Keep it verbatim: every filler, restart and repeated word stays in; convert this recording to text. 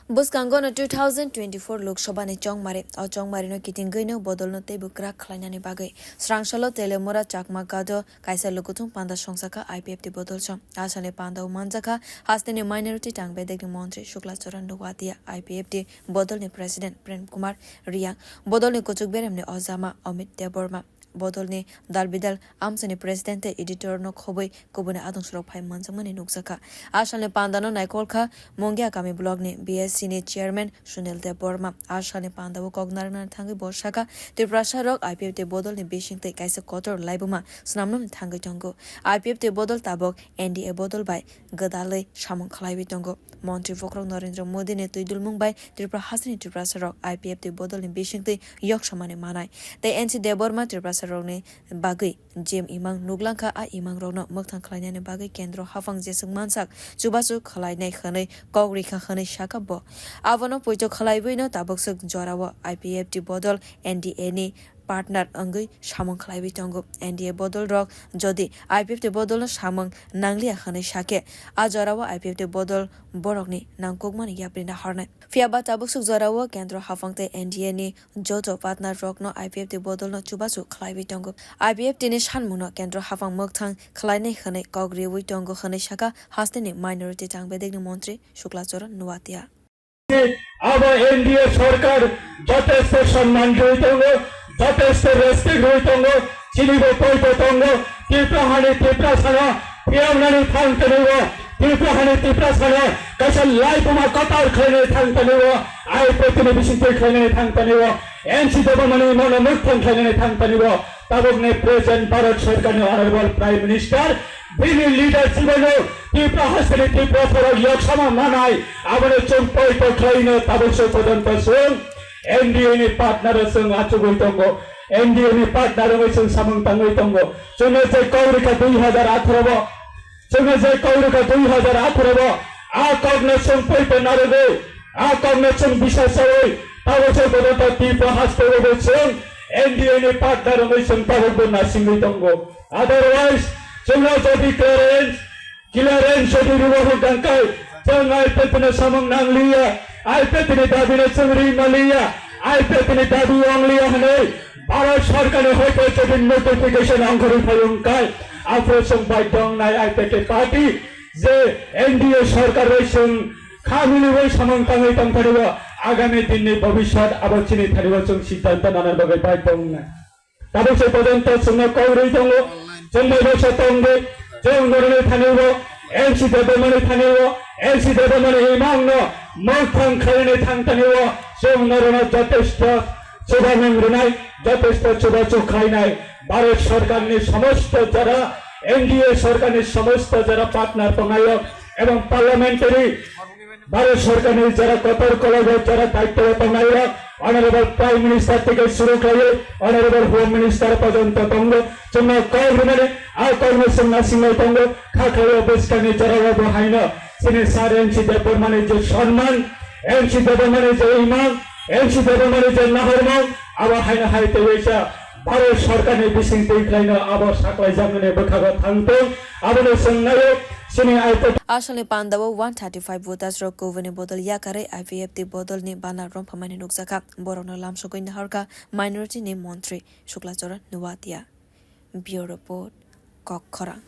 Bwskango no two thousand twenty-four Lok Sabha ni chongmari. O chongmari no kitingwi no bodol no teibo kwrak khlainani bagwi srangsalo Telemura Chakma Gado kaisa lukuthum panda songsakha I P F T bodol song. Asani panda o manjakha hasteni minority tang bedekni montri Shukla Charan Noatia, I P F T bodol ni president Prem Kumar Riang, bodol ni kuchuk berem ni ojama Amit Debbarma, bodolni dalbidal amchaini president tei editor no khobwi kubuni adongsorok phai manjakmani nukjakha. A salni pandano naikolkha Mungiakami blockni B S C ni chairman Sunil Debbarma. A salni pandao kok narwknani thangwi bo sakha, Tiprasarok I P F T bodolni bisingtwi kaisa kotor laibuma swnamnani thangwi tongo. I P F T bodol tabuk N D A bodol bai gwdalwi samung khlaiwi tongo. Montri Phukrok Narendra Modi ni twidulmung bai Tripura hasteni Tiprasarok I P F T bodolni bisingtwi yok samani manai tei N C Debbarma Tiprasarokni bagwi jem imang nuglangkha, a imangrokno mwkthang khlainani bagwi kendro haphang jeswk mansak chubachu khlainai hwnwi kok rikha hwnwi sakha bo. Abono poito khlaiwino tabukswk jorao I P F T bodol N D A ni partner wngwi samung khlaiwi tongo. N D A bodolrok jodi I P F T bodolno samung nangliya hwnwi sakhe, a jorao I P F T bodol borokni nangkukmani yapri nahornai. Phiya ba tabukswk jorao kendro haphang tei N D A ni joto partner rokno I P F T bodolno chubachu khlaiwi tongo. I P F T ni sanmungno kendro haphang mwkthang khlainai hwnwi kok riwi tongo hwnwi sakha hasteni minority tang bedekni montri Shukla Charan Noatia. Abo N D A sorkar jotesto sonman rwi tongo, jotesto respect rwi tongo, chini bo poito tongo, Tripura hani Tripura sano phiyoknani thang tonibo, Tripura hani Tripura sano kaisa laibuma kotor khlainani thang tonibo, I P F T ni bisingtwi khlainani thang tonibo, N C Debbarmani imangno mwkthang khlainani thang tonibo, tabukni present Bharat sorkarni honorable Prime Minister bini leadership-no Tripura hasteni Tiprasarok yoksama manai, abono chwng poito khlaino tabukso pojonto chwng N D A ni partner-o chwng achugwi tongo, N D A ni partner wngwi chwng samung tangwi tongo. Chwngno je kok rikha dui hajar atharo bo, chwngno je kok rikha dui hajar atharo bo, a kokno chwng poito narwgwi, a kokno chwng bisas chawi, tabukso pojonto Tripura hasteo bo chwng N D A ni partner wngwi chwng tabukbo nasingwi tongo. Otherwise, chwngno jodi clearance, clearance jodi rwwi hwnkha khe, chwng I P F T no samung nangliya, I P F T ni dabi no chwng ri maliya, I P F T ni dabi wngliya hwnwi Bharat sorkar ni hoite jodi notification ongkhorwi phai wngkha, aphuru chwng baidhyo wngnai I P F T party je N D A sorkar bai chwng kha miliwi samung tangwi tongthanibo, agami dinni bobiswt abo chini thanibo chwng siddhanto nana bagwi baidhyo wngnai. Tabuk se pojonto chwngno kok rwi tongo, chwng bai baksa tongdi, chwng norokni thani-o, N C Debbarmani thani-o, N C Debbarmani imangno mwkthang khlainani thang thani-o, chwng norokno jotesto chubachu rwnai, jotesto chubachu khlainai. Bharat sorkarni somosto jara, N D A sorkarni somosto jara partner tongnai-o, ebong parliamentary Bharat sorkarni jara kotor kolok jara daityo tongnai-o, Honorable Prime Minister theke suru khlaiwi Honorable Home Minister porjonto tongo. Chwngno kok rwnani a kokno chwng nasinglai tongo. Kha khlaiwi bwskangni jorao bo haino chini Sir N C Debbarmani je sonman, N C Debbarmani je imang, N C Debbarmani je nahormung, abo haino hai tei waisa Bharat sorkarni bising twi khlaino abo saklaijakmani bwkhago thang tong, abono chwng naio chini I P F T. Asalni pandao one thirty five voters rok kubuni bodol yakarwi I P F T bodolni banner romphamani nukjakha. Borokno lamsogwi naharkha minority ni montri Shukla Charan Noatia. Bureau Report, Kokkhorang.